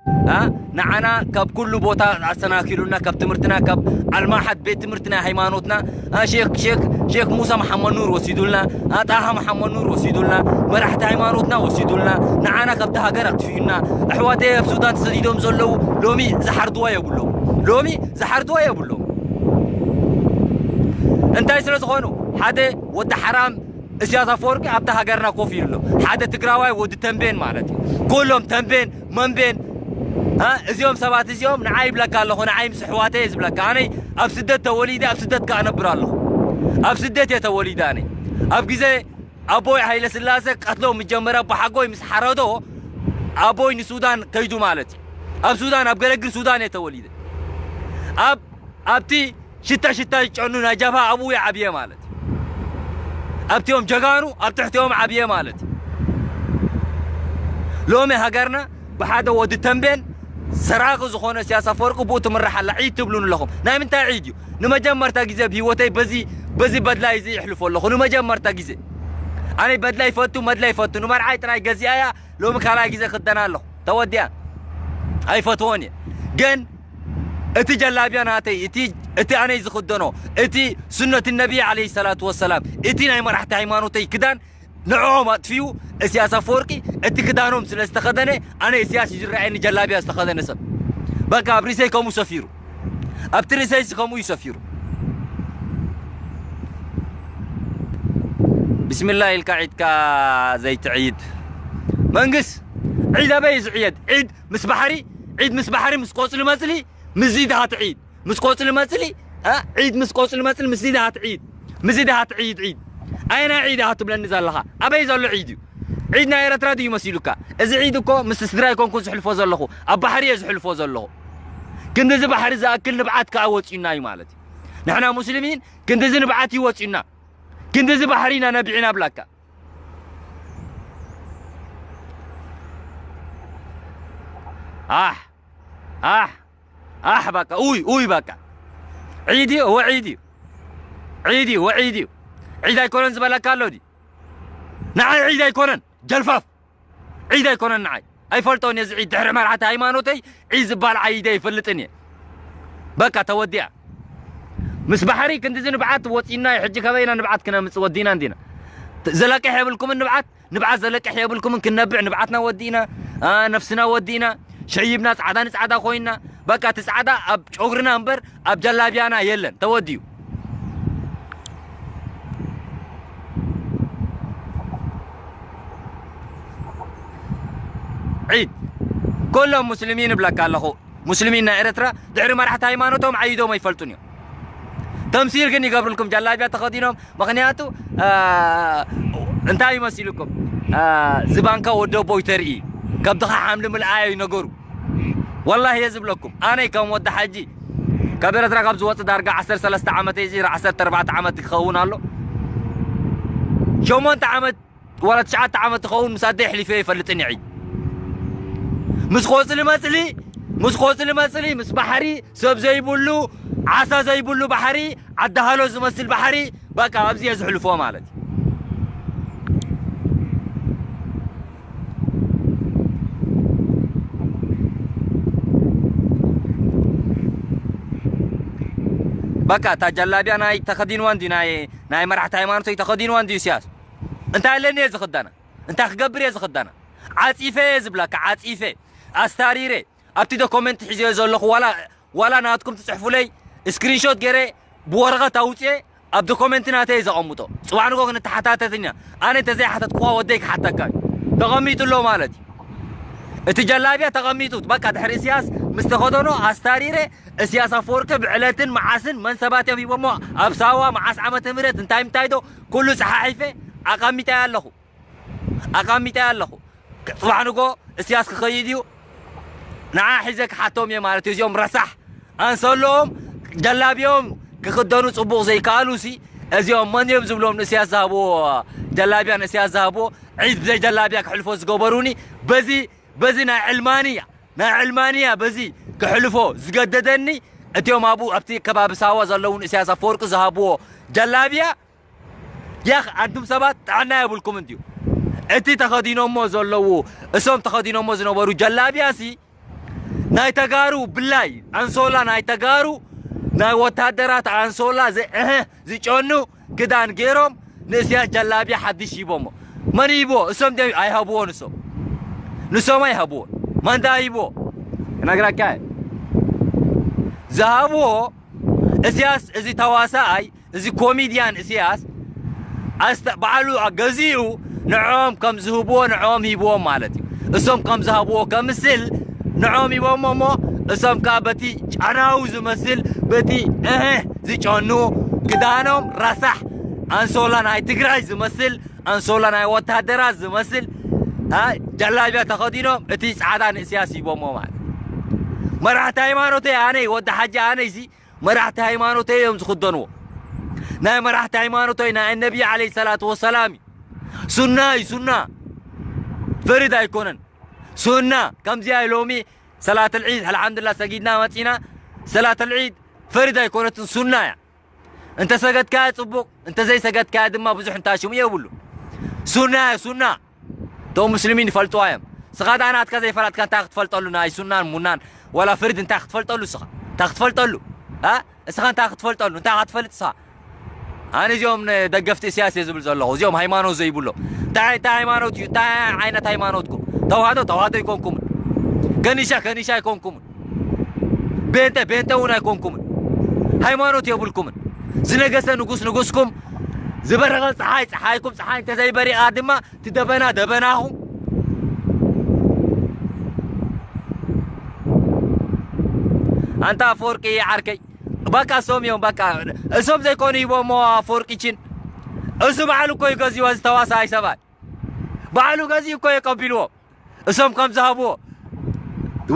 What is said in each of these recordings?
ኣ፣ ንዓና ካብ ኩሉ ቦታ ኣሰናኪሉና፣ ካብ ትምህርትና፣ ካብ ኣልማሓት ቤት ትምህርቲ ናይ ሃይማኖትና፣ ኣ፣ ሼክ፣ ሼክ፣ ሼክ ሙሳ መሓመድ ኑር ወሲዱልና፣ ኣ፣ ጣሃ መሓመድ ኑር ወሲዱልና፣ መራሕቲ ሃይማኖትና ወሲዱልና፣ ንዓና ካብቲ ሃገር ኣጥፊኡና። ኣሕዋተይ ኣብ ሱዳን ተሰዲዶም ዘለዉ ሎሚ ዝሓርድዋ የብሎም። ሎሚ ዝሓርድዋ የብሎም። እንታይ ስለ ዝኾኑ? ሓደ ወዲ ሓራም እስያስ ኣፈወርቂ ኣብታ ሃገርና ኮፍ ኢሉ ኣሎ። ሓደ ትግራዋይ ወዲ ተንቤን ማለት እዩ። ኩሎም ተንቤን፣ መንቤን፣ እ፣ እዚኦም ሰባት እዚኦም ንዓይ ይብለካ ኣለኹ፣ ንዓይ ምስ ኣሕዋተይ እየ ዝብለካ። ኣነይ ኣብ ስደት ተወሊደ፣ ኣብ ስደት ከኣ እነብር ኣለኹ። ኣብ ስደት እየ ተወሊደ ኣነይ። ኣብ ግዜ ኣቦይ ሃይለ ስላሰ ቀትሎም ምስ ጀመረ፣ ኣቦሓጎይ ምስ ሓረዶ፣ ኣቦይ ንሱዳን ከይዱ ማለት እዩ። ኣብ ሱዳን፣ ኣብ ገረግር ሱዳን እየ ተወሊደ። ኣብ፣ ኣብቲ ሽታ ሽታ ዝጨኑ ናይ ጃብሃ ኣብኡ ይዓብየ ማለት እዩ። ኣብቲኦም ጀጋኑ ኣብ ትሕቲኦም ዓብየ ማለት እዩ። ሎሚ ሃገርና ብሓደ ወዲ ተንቤን ሰራቂ ዝኾነ ኢሳያስ ኣፈወርቂ ብኡ ትምራሕ ኣላ። ዒድ ትብሉን ኣለኹም። ናይ ምንታይ ዒድ እዩ? ንመጀመርታ ግዜ ኣብ ህይወተይ በዚ፣ በዚ በድላይ እዚ ይሕልፎ ኣለኹ። ንመጀመርታ ግዜ። ኣነ በድላይ ይፈቱ፣ መድላይ ይፈቱ። ንመርዓይ ጥራይ ገዚኣያ፣ ሎሚ ካልኣይ ግዜ ክደና ኣለኹ። ተወዲኣ። ኣይፈትዎን እየ። ግን እቲ ጀላብያ ናተይ፣ እቲ፣ እቲ ኣነይ ዝኽደኖ፣ እቲ ሱነት ነቢ ዓለይሂ ሰላቱ ወሰላም፣ እቲ ናይ መራሕቲ ሃይማኖተይ ክዳን ንዕኦም ኣጥፊኡ፣ እስያስ ኣፈወርቂ እቲ ክዳኖም ስለ ዝተኸደነ፣ ኣነ እስያስ እዩ ዝረኣየኒ ጀላብያ ዝተኸደነ ሰብ። በቃ ኣብ ሪሰይ ከምኡ ሰፊሩ። ኣብቲ ሪሰይ ከምኡ እዩ ሰፊሩ። ቢስሚላህ ኢልካ ዒድካ ዘይትዕይድ። መንግስ፣ ዒድ ኣበይ እዩ ዝዕየድ? ዒድ ምስ ባሕሪ፣ ዒድ ምስ ባሕሪ፣ ምስ ቆጽሊ መጽሊ፣ ምስዚ ድሃ ትዕይድ። ምስ ቆጽሊ መጽሊ፣ እ፣ ዒድ ምስ ቆጽሊ መጽሊ፣ ምስዚ ድሃ ትዕይድ። ምስዚ ድሃ ትዕይድ ዒድ። ኣየናይ ዒድ ኢኻ ትብለኒ ዘለኻ? ኣበይ ዘሎ ዒድ እዩ? ዒድ ናይ ኤረትራ ድዩ መሲሉካ? እዚ ዒድ እኮ ምስ ስድራይ ኮንኩ ዝሕልፎ ዘለኹ። ኣብ ባሕሪ እየ ዝሕልፎ ዘለኹ። ክንድዚ ባሕሪ ዝኣክል ንብዓት ከኣ ወጺኡና እዩ ማለት እዩ። ንሕና ሙስሊሚን ክንድዚ ንብዓት እዩ ወጺኡና። ክንድዚ ባሕሪ ኢና ነቢዕና ብላካ። ኣሕ፣ ኣሕ፣ ኣሕ፣ በቃ፣ ኡይ፣ ኡይ፣ በቃ። ዒድ እዩ፣ እወ፣ ዒድ እዩ። ዒድ እዩ፣ እወ፣ ዒድ እዩ። ዒድ ኣይኮነን ዝበለካ ኣሎ ድዩ? ንዓይ ዒድ ኣይኮነን፣ ጀልፋፍ። ዒድ ኣይኮነን ንዓይ። ኣይፈልጦን እየ እዚ ዒድ። ድሕሪ መርዓቲ ሃይማኖተይ ዒድ ዝበሃል ዓይደ ኣይፈልጥን እየ። በቃ፣ ተወዲኣ። ምስ ባሕሪ ክንድዚ ንብዓት ወጺእና እዩ። ሕጂ ካበይ ኢና ንብዓት ክነምጽእ? ወዲእና እንዲና። ት-፣ ዘለቅሕ የብልኩምን ንብዓት? ንብዓት ዘለቅሕ የብልኩምን? ክንነብዕ ንብዓትና ወዲእና፣ ኣ፣ ነፍስና ወዲእና፣ ሸይብና፣ ጻዕዳ ንጻዕዳ ኮይንና። በቃ፣ እቲ ጻዕዳ ኣብ ጨጉርና እምበር ኣብ ጀላብያና የለን። ተወዲኡ። ዒድ ኩሎም ሙስሊሚን እብለካ ኣለኹ። ሙስሊሚን ናይ ኤረትራ ድሕሪ መራሕቲ ሃይማኖቶም ዓይዶም ኣይፈልጡን እዮም። ተምሲል ግን ይገብርልኩም፣ ጀላብያ ተኸዲኖም። ምኽንያቱ፣ አ፣ እንታይ ይመሲልኩም? አ፣ ዝባንካ ወዲ ኣቦይ ተርኢ፣ ከብድኻ ሓምሊ ምልኣይ እዩ ነገሩ። ወላሂ እየ ዝብለኩም፣ ኣነይ ከም ወዲ ሓጂ ካብ ኤረትራ ካብ ዝወጽእ ዳርጋ ዓሰርተ ሰለስተ ዓመት እዩ፣ ዓሰርተ ኣርባዕተ ዓመት ክኸውን ኣሎ። ሸሞንተ ዓመት ዋላ ትሽዓተ ዓመት ትኸውን ምስ ኣደይ ኣሕሊፈ ይፈልጥን እየ። ምስ ቆጽሊ መጽሊ፣ ምስ ቆጽሊ መጽሊ፣ ምስ ባሕሪ፣ ሰብ ዘይብሉ፣ ዓሳ ዘይብሉ ባሕሪ፣ ዓዲ ሃሎ ዝመስል ባሕሪ፣ በቃ ኣብዚ እየ ዝሕልፎ ማለት እዩ። በቃ እታ ጀላብያ ናይ ተኸዲንዋ እንድዩ፣ ናይ፣ ናይ መራሕቲ ሃይማኖተይ ተኸዲንዋ እንድዩ ኢሳያስ። እንታይ ኣለኒ እየ ዝኽደና? እንታይ ክገብር እየ ዝኽደና? ዓጺፈ እየ ዝብለካ፣ ዓጺፈ፣ ኣስታሪረ፣ ኣብቲ ዶኮመንት ሒዘዮ ዘለኹ፣ ዋላ፣ ዋላ ናትኩም ትጽሕፉለይ፣ ስክሪንሾት ገይረ ብወረቐት ኣውጽኤ ኣብ ዶኮመንት ናተይ እየ ዘቐምጦ። ጽባሕ ንጎ ክንተሓታተት ኢና። ኣነ እንተዘይሓተትኩኻ ወደይ ክሓተካ እዩ። ተቐሚጡ ኣሎ ማለት እዩ። እቲ ጀላብያ ተቐሚጡ፣ በቃ ድሕሪ እስያስ ምስ ተኸደኖ ኣስታሪረ፣ እስያስ ኣፈወርቂ ብዕለትን መዓስን መን ሰባት እዮም ሂቦሞ፣ ኣብ ሳዋ መዓስ ዓመተ ምህረት እንታይ ምንታይ ዶ ኩሉ ጸሓሒፈ ኣቐሚጠ ኣለኹ። ኣቐሚጠ ኣለኹ። ጽባሕ ንጎ እስያስ ክኸይድ እዩ። ንዓ ሒዘ ክሓቶም እየ ማለት እዩ። እዚኦም ረሳሕ ኣንሰሎም ጀላብዮም ክኽደኑ ጽቡቕ ዘይከኣሉ ሲ፣ እዚኦም መን እዮም ዝብሎም ንእስያስ ዝሃብዎ ጀላብያ፣ ንእስያስ ዝሃብዎ ዒድ ብዘይ ጀላብያ ክሕልፎ ዝገበሩኒ፣ በዚ፣ በዚ ናይ ዕልማንያ፣ ናይ ዕልማንያ በዚ ክሕልፎ ዝገደደኒ፣ እቲኦም ኣብኡ ኣብቲ ከባቢ ሳዋ ዘለዉ ንእስያስ ኣፈወርቂ ዝሃብዎ ጀላብያ፣ ያኽ፣ ኣንቱም ሰባት ጥዕና የብልኩም እንድዩ። እቲ ተኸዲኖሞ ዘለዉ፣ እሶም ተኸዲኖሞ ዝነበሩ ጀላብያ ሲ፣ ናይ ተጋሩ ብላይ ኣንሶላ፣ ናይ ተጋሩ ናይ ወታደራት ኣንሶላ ዚ-፣ እህ፣ ዝጨኑ ክዳን ገይሮም ንእስያስ ጀላብያ ሓድሽ ሂቦሞ። መን ሂቦ? እሶም ደ-፣ ኣይሃብዎ ንሶም። ንሶም ኣይሃብዎ። ማን ዳ ሂቦ? እነግረካ እየ። ዝሃብዎ እስያስ፣ እዚ ተዋሳኣይ፣ እዚ ኮሚድያን እስያስ ኣስተ-፣ ባዕሉ ገዚኡ ንዕኦም ከም ዝህብዎ ንዕኦም ሂብዎም ማለት እዩ። እሶም ከም ዝሃብዎ ከምስል ንዕኦም ሂቦሞ እሞ እሶም ከኣ በቲ ጫናዊ ዝመስል በቲ እህ ዝጨኑ ክዳኖም ረሳሕ ኣንሶላ ናይ ትግራይ ዝመስል ኣንሶላ ናይ ወታደራት ዝመስል አ፣ ጀላቢያ ተኸዲኖም እቲ ጻዕዳ ንእስያስ ሂቦሞ ማለት። መራሕቲ ሃይማኖተይ ኣነይ ወዲ ሓጂ ኣነይሲ መራሕቲ ሃይማኖተይ እዮም ዝኽደንዎ። ናይ መራሕቲ ሃይማኖተይ ናይ ነቢይ ዓለይሂ ሰላቱ ወሰላም እዩ። ሱና እዩ ሱና። ፈሪድ ኣይኮነን። ሱና ከምዚኣ ሎሚ ሰላተል ዒድ ኣልሓምዱሊላህ ሰጊድና መጺና። ሰላተል ዒድ ፈሪድ ኣይኮነትን ሱና እያ። እንተ ሰገድካያ ጽቡቕ፣ እንተ ዘይሰገድካያ ድማ ብዙሕ እንታይ ሽሙ የብሉ። ሱና እያ ሱና። እቶም ሙስሊሚን ይፈልጥዋ እዮም። ስኻ ደኣ ናትካ ዘይፈላጥካ እንታይ ክትፈልጠሉ ናይ ሱናን ሙናን ዋላ ፍርድ እንታይ ክትፈልጠሉ ስኻ? እንታይ ክትፈልጠሉ? አ? እስኻ እንታይ ክትፈልጠሉ? እንታይ ክትፈልጥ ስኻ? ኣነ እዚኦም ን-፣ ደገፍቲ እስያስ እየ ዝብል ዘለኹ። እዚኦም ሃይማኖት ዘይብሎም። እንታይ፣ እንታይ ሃይማኖት እዩ? እንታይ ዓይነት ሃይማኖትኩም? ተዋህዶ፣ ተዋህዶ ኣይኮንኩምን። ከኒሻ፣ ከኒሻ ኣይኮንኩምን። ቤንጠ፣ ቤንጠ እውን ኣይኮንኩምን። ሃይማኖት የብልኩምን። ዝነገሰ ንጉስ፣ ንጉስኩም። ዝበረቐ ፀሓይ፣ ፀሓይኩም። ፀሓይ እንተዘይበሪቓ ድማ እቲ ደበና፣ ደበናኹም። ኣንታ ኣፈወርቂ ዓርከይ፣ በቃ እሶም እዮም፣ በቃ እሶም ዘይኮኑ ሂቦሞ ኣፈወርቂ ቺን። እሱ ባዕሉ እኮ እዩ ገዚዎ፣ እዚ ተዋሳኣይ ሰብኣይ። ባዕሉ ገዚኡ እኮ እዩ ቀቢልዎ። እሶም ከም ዝሃብዎ።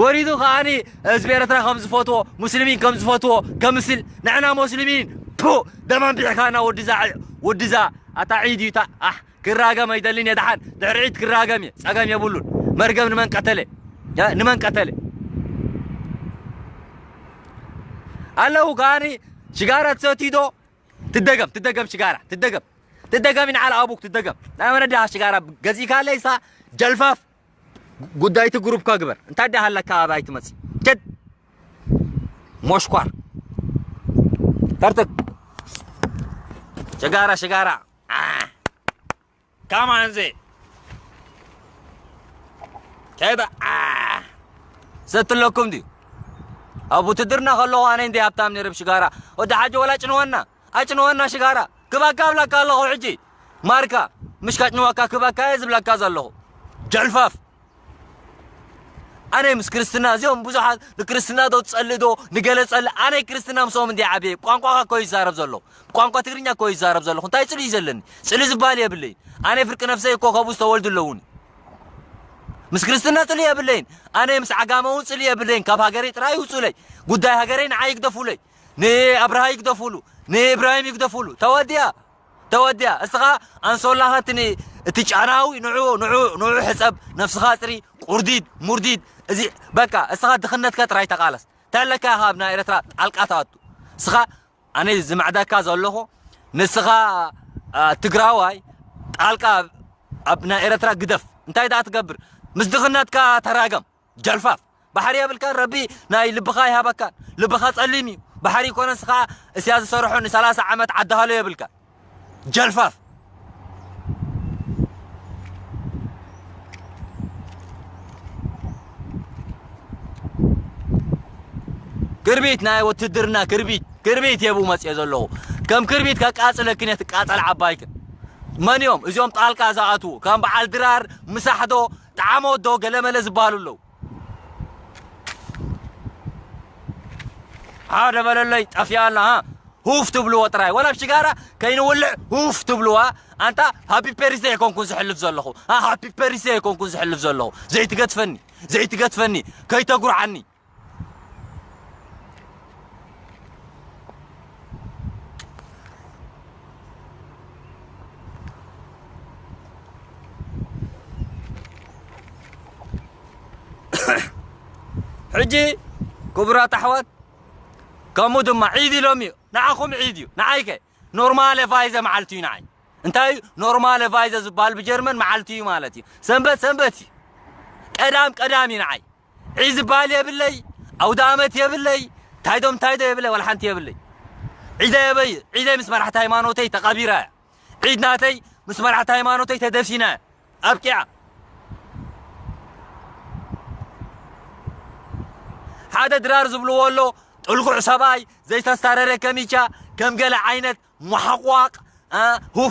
ወሪዱ ከኣኒ ህዝቢ ኤርትራ ከም ዝፈትዎ፣ ሙስሊሚን ከም ዝፈትዎ ከምስል፣ ንሕና ሙስሊሚን፣ ፑ፣ ደም ኣንቢዕካና ወድዛ፣ ወድዛ፣ ኣታ ዒድ እዩ፣ እታ፣ ኣሕ፣ ክራገም ኣይደልን እየ፣ ደሓን ድሕሪ ዒድ ክራገም እየ፣ ጸገም የብሉን። መርገም ንመን ቀተለ? እ፣ ንመን ቀተለ? ኣለዉ ከኣኒ ሽጋራ ትሰትዩ ዶ? ትደገም፣ ትደገም ሽጋራ፣ ትደገም። ትደገም ይንዓል ኣቡክ፣ ትደገም። ናይ መን ድኣ ሽጋራ ገዚእካለይሳ ጀልፋፍ ጉዳይቲ ግሩፕካ ግበር። እንታይ ድኣ ሃለካ ኣባይ ትመጽእ? ጀድ ሞሽኳር። ተርትግ። ሽጋራ፣ ሽጋራ። ዓ። ካማንዚ። ከይበ-፣ ዓ። ሰትለኩም ድዩ? ኣብ ውትድርና ከለኹ ኣነ እንዲ ሃብታም ነይረ ብሽጋራ። ወዲ ሓጂ ወላ ጭንወና። ኣጭንወና ሽጋራ። ክባካ እብለካ ኣለኹ ሕጂ። ማርካ። ምሽ ካጭንወካ ክባካ እየ ዝብለካ ዘለኹ። ጀልፋፍ። ኣነ ምስ ክርስትና እዚኦም ብዙሓት ንክርስትና ዶ ትጸልእ ዶ ንገለ ጸልእ። ኣነ ክርስትና ምስኦም እንዲ ዓብየ። ቋንቋኻ እኮ ይዛረብ ዘለኹ። ቋንቋ ትግርኛ እኮ ይዛረብ ዘለኹ። እንታይ ጽልኢ እዩ ዘለኒ? ጽልኢ ዝበሃል የብለይን። ኣነ ፍርቂ ነፍሰይ እኮ ካብኡ ዝተወልዱ ኣለዉኒ። ምስ ክርስትና ጽልኢ የብለይን። ኣነ ምስ ዓጋመ እውን ጽልኢ የብለይን። ካብ ሃገረይ ጥራይ ይውጹለይ። ጉዳይ ሃገረይ ንዓይ ይግደፉለይ። ንኣብርሃ ይግደፉሉ። ንኢብራሂም ይግደፉሉ። ተወዲኣ። ተወዲኣ። እስኻ ኣንሶላኻ እቲ ን-፣ እቲ ጫናዊ ንዑ፣ ንዑ፣ ንዑ ሕጸብ። ነፍስኻ ጽሪ። ቁርዲድ፣ ሙርዲድ። እዚ በቃ እስኻ ድኽነትካ ጥራይ ተቃለስ። እንታይ ኣለካ ኢኻ ኣብ ናይ ኤርትራ ጣልቃ ትኣቱ? እስኻ ኣነ ዝምዕደካ ዘለኹ ንስኻ፣ አ፣ ትግራዋይ ጣልቃ ኣብ፣ ኣብ ናይ ኤርትራ ግደፍ። እንታይ ደኣ ትገብር? ምስ ድኽነትካ ተራገም። ጀልፋፍ። ባሕሪ የብልካን፣ ረቢ ናይ ልብኻ ይሃበካን። ልብኻ ጸሊም እዩ። ባሕሪ ይኮነ ንስኻ እስያ ዝሰርሖ ንሰላሳ ዓመት ዓዲ ሃሎ የብልካን። ጀልፋፍ። ክርቢት ናይ ውትድርና ክርቢት፣ ክርቢት የቡ መጽየ ዘለኹ። ከም ክርቢት ከቃጽለክን እየ ትቃጸል ዓባይክን። መን እዮም እዚኦም ጣልቃ ዝኣትዉ? ከም በዓል ድራር፣ ምሳሕዶ፣ ጣዕሞዶ፣ ገለመለ ዝበሃሉ ኣለዉ። ሓደ በለለይ፣ ጠፊኣና፣ ሃ? ሁፍ ትብልዎ ጥራይ። ወላ ኣብ ሽጋራ ከይንውልዕ ሁፍ ትብልዋ። ኣንታ ሃፒ ፐሪስ ዘይኮንኩን ዝሕልፍ ዘለኹ። ሃ፣ ሃፒ ፐሪስ ዘይኮንኩን ዝሕልፍ ዘለኹ። ዘይትገድፈኒ፣ ዘይትገድፈኒ፣ ከይተጉርዓኒ። ሕጂ ክቡራት ኣሕዋት፣ ከምኡ ድማ ዒድ ኢሎም እዩ። ንዓኹም ዒድ እዩ። ንዓይከ ኖርማለ ቫይዘ መዓልቲ እዩ ንዓይ። እንታይ እዩ? ኖርማለ ቫይዘ ዝበሃል ብጀርመን መዓልቲ እዩ ማለት እዩ። ሰንበት ሰንበት እዩ። ቀዳም ቀዳም እዩ ንዓይ። ዒድ ዝበሃል የብለይ፣ ኣውደ ኣመት የብለይ፣ ታይዶ ምታይዶ የብለይ፣ ዋላ ሓንቲ የብለይ። ዒደ የበይ ዒደይ ምስ መራሕቲ ሃይማኖተይ ተቐቢራ እያ። ዒድ ናተይ ምስ መራሕቲ ሃይማኖተይ ተደሲና ኣብቂዓ። ሓደ ድራር ዝብልዎ ኣሎ፣ ጥልቁዕ ሰብኣይ ዘይተስታረረ ከሚቻ፣ ከም ገለ ዓይነት ሟሕቋቕ፣ እ፣ ሁፍ